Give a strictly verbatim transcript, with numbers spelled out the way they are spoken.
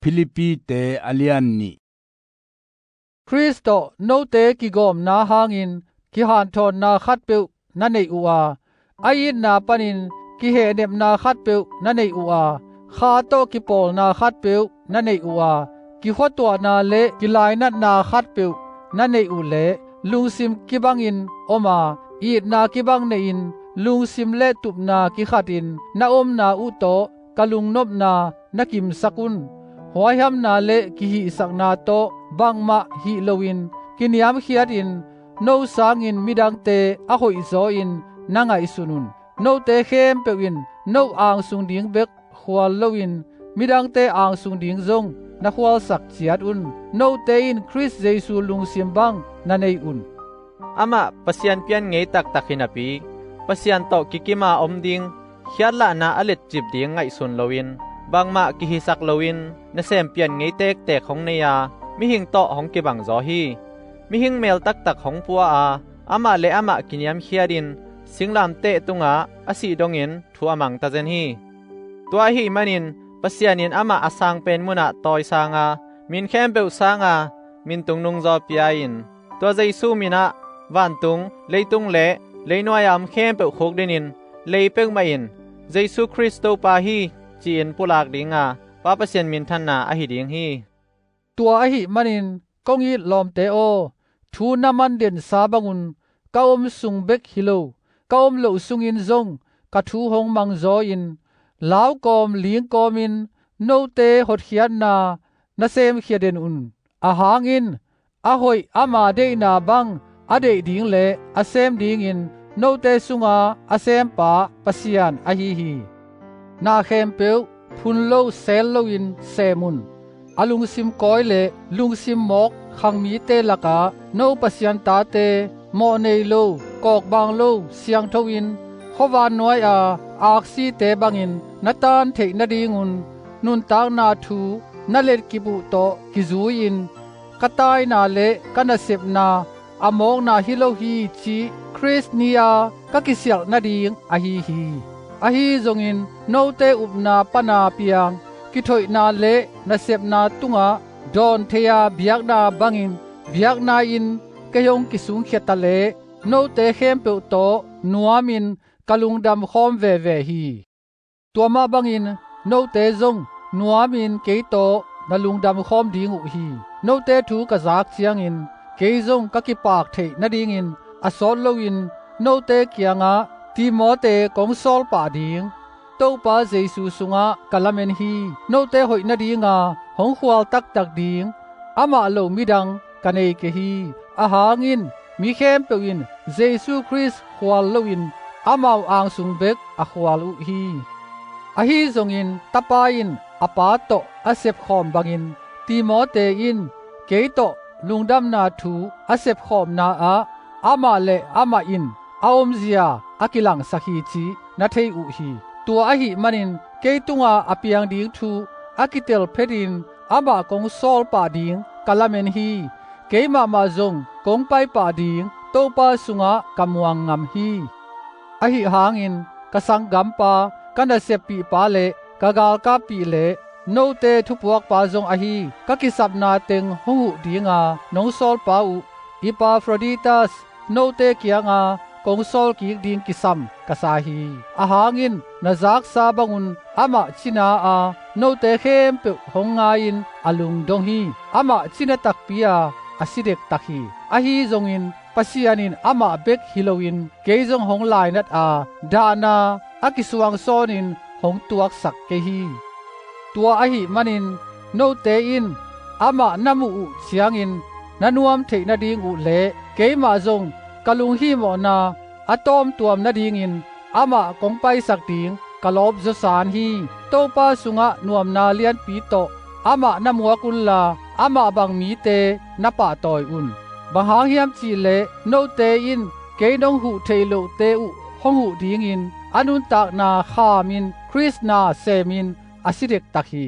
Philippite a lian nih. Khrist tawh note kigawmna hangin kihanthawnna khatpeuh na neih uh a, a itna panin kihehnepna khatpeuh na neih uh a, Kha tawh kipawlna khatpeuh na neih uh a, kikhuatuahna le kilainatna khatpeuh na neih uh leh, lungsim kibangin om a, itna kibang neihin lungsim le tupna kikhatin na omna uh tawh ka lungnopna na kimsak un. Huaihamna le kihihsakna tawh bangmah hih loin kiniamkhiatin no sangin midangte a hoihzaw-in na ngaihsun un. Note khempeuh in no angsung ding bek khual loin midangte angsung ding zong na khualsak ciat un. Note in Khrist Jesu lungsim bang na nei un. Amah Pasian pian ngei taktak hi napi, Pasian tawh kikima om ding khiatlahna a letcip ding ngaihsun loin, bangmah kihisak loin nasem pian ngei tektek hong nei a, mihing tawh hong kibangzaw hi. Mihing mel taktak hong pua a, amah le amah kiniamkhiatin singlamteh tungah a sih dongin thu a mangta zen hi. Tua ahih manin Pasian in amah a sangpen munah tawisang a, min khempeuh sang a, min tungnung zaw pia-in, tua Jesu minah vantung, leitung le leinuai-a om khempeuh khukdinin, lei peuhmah in Jesu Khrist Topa hi, ci-in pulak dinga Pa Pasian minthanna ahi ding hi. Tua ahih manin kong it lawmte aw, thu na man densa bangun ka om sung bek hi lo, ka om loh sungin zong ka thu hong mangzaw-in, laukawm lingkawmin note hotkhiatna na semkhia den un. Ahang in a hoih ama deihna bang a deih ding le a sem dingin note sunga a sempa Pasian ahi hi. Na khempeuh phun lo sel loin sem un. A lungsim kawi le lungsim mawk khangmite lakah no Pasian tate, mawh nei lo, kawkbang lo, siangtho in khuavan nuai-a aksite bangin na tan theih nadingun nuntakna thu na letkip uh tawh kizui-in, ka taina le ka nasepna a mawkna hi lo hi cih Khrist ni-a ka kisialh nading ahi hi. Ahi zongin note upna pana piang kithoihna le nasepna tungah dawn thei-a biakna bangin biakna-in kei hong kisungkhia ta leh, note khempeuh tawh nuamin ka lungdam khawm veve hi. Tua mah bangin note zong nuamin kei tawh na lungdam khawm ding uh hi. Note thu ka zak ciangin kei zong ka kipak theih nadingin a sawt loin note kiangah Timote kong sawl pah ding Topa Jesu sungah ka lamen hi. Note hoih nadinga hong khual taktak ding amah lo midang ka nei kei hi. Ahang in mi khempeuh in Jesu Khrist khual loin amau angsung bek a khual uh hi. Ahi zongin tapa in a pa tawh a sepkhawm bangin Timote in kei tawh lungdamna thu a sepkhawmna ah amah le amah in a omzia a kilangsak hi cih na thei uh hi. Tua ahih manin kei tunga a piang ding thu a kitel phetin amah kong sawl pah ding ka lamen hi. Kei mahmah zong kong pai pah ding Topa sungah ka muang ngam hi. Ahi hangin ka sanggampa, ka naseppihpa le ka galkappih le note thupuakpa zong ahi ka kisapna teng hong huh dinga nong sawlpa uh Epafroditas note kianga kong sawl kik ding kisam ka sa hi. Ahang in na zaksa bangun amah cina-a note khempeuh hong ngai-in a lungdong hi. Amah cina takpi-a a si dektak hi. Ahi zongin Pasian in amah bek hi loin kei zong hong lainat a, dahna a kisuang sawnin hong tuaksak kei hi. Tua ahih manin note in amah na muh uh ciangin na nuam theih nading uh le keimah zong ka lunghihmawhna a tawmtuam nadingin amah kong paisak ding ka lawp zawsan hi. Topa sungah nuamna lianpi tawh amah na muak unla, amah bang mite na pahtawi un. Bang hang hiam cihleh note in kei nong huh theih lohte uh hong huh dingin a nuntakna khamin Khrist na semin a si dektak hi.